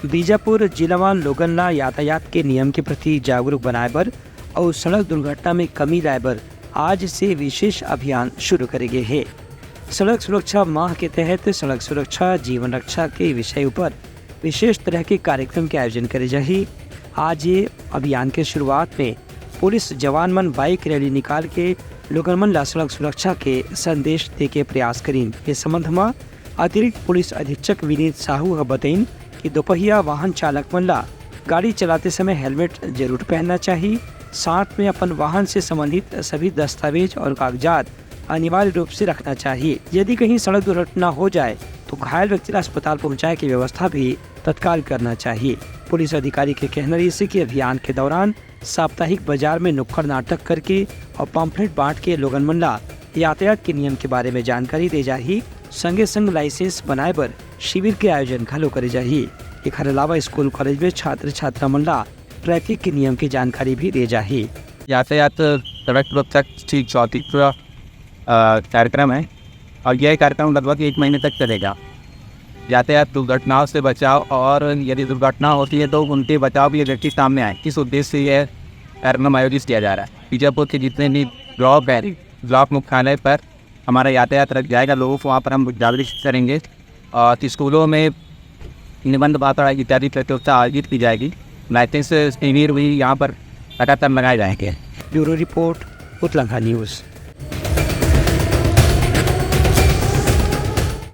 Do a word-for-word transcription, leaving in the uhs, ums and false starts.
बीजापुर जिला म लोगन ला यातायात के नियम के प्रति जागरूक बनाए बर अउ सड़क दुर्घटना में कमी लाए बर आज से विशेष अभियान शुरू करे गे हे। सड़क सुरक्षा माह के तहत सड़क सुरक्षा जीवन रक्षा के विषय ऊपर विशेष तरह के कार्यक्रम के आयोजन करे जाही। आज ये अभियान के शुरुआत में पुलिस जवान मन बाइक रैली निकाल के लोगन मन ला सड़क सुरक्षा के संदेश दे के प्रयास करीन। ये संबंध म अतिरिक्त पुलिस अधीक्षक विनीत साहू ह बतइन कि दोपहिया वाहन चालक मन ला गाड़ी चलाते समय हेलमेट जरूर पहनना चाहिए। साथ में अपन वाहन से संबंधित सभी दस्तावेज और कागजात अनिवार्य रूप से रखना चाहिए। यदि कहीं सड़क दुर्घटना हो जाए तो घायल व्यक्ति ला अस्पताल पहुंचाए की व्यवस्था भी तत्काल करना चाहिए। पुलिस अधिकारी के कहना रहिस कि अभियान के दौरान साप्ताहिक बाजार में नुक्कड़ नाटक करके और पम्फलेट बांट के लोगन मन ला यातायात के नियम के बारे में जानकारी दे जाही। संगे संग लाइसेंस बनाए बर शिविर के आयोजन घलो करे जाही। एखर अलावा स्कूल कॉलेज में छात्र छात्रा मन ला ट्रैफिक के नियम के जानकारी भी दे जाही। यातायात सड़क सुरक्षा ठीक चौथी पूरा अ, कार्यक्रम है और यह कार्यक्रम लगभग एक महीने तक चलेगा। यातायात दुर्घटनाओं से बचाव और यदि दुर्घटना होती है तो उनके बचाव के लिए व्यक्ति सामने आए, इस उद्देश्य से यह कार्यक्रम आयोजित किया जा रहा है। बीजापुर के जितने भी ब्लॉक हैं, ब्लॉक मुख्यालय पर हमारा यातायात रख जाएगा, लोगों को वहाँ पर हम जागरूक करेंगे और स्कूलों में निबंध वार्ता इत्यादि प्रतियोगिता आयोजित की जाएगी। लाइसेंस शिविर भी यहाँ पर लगातार लगाए जाएंगे। Bureau report, Utlangha news.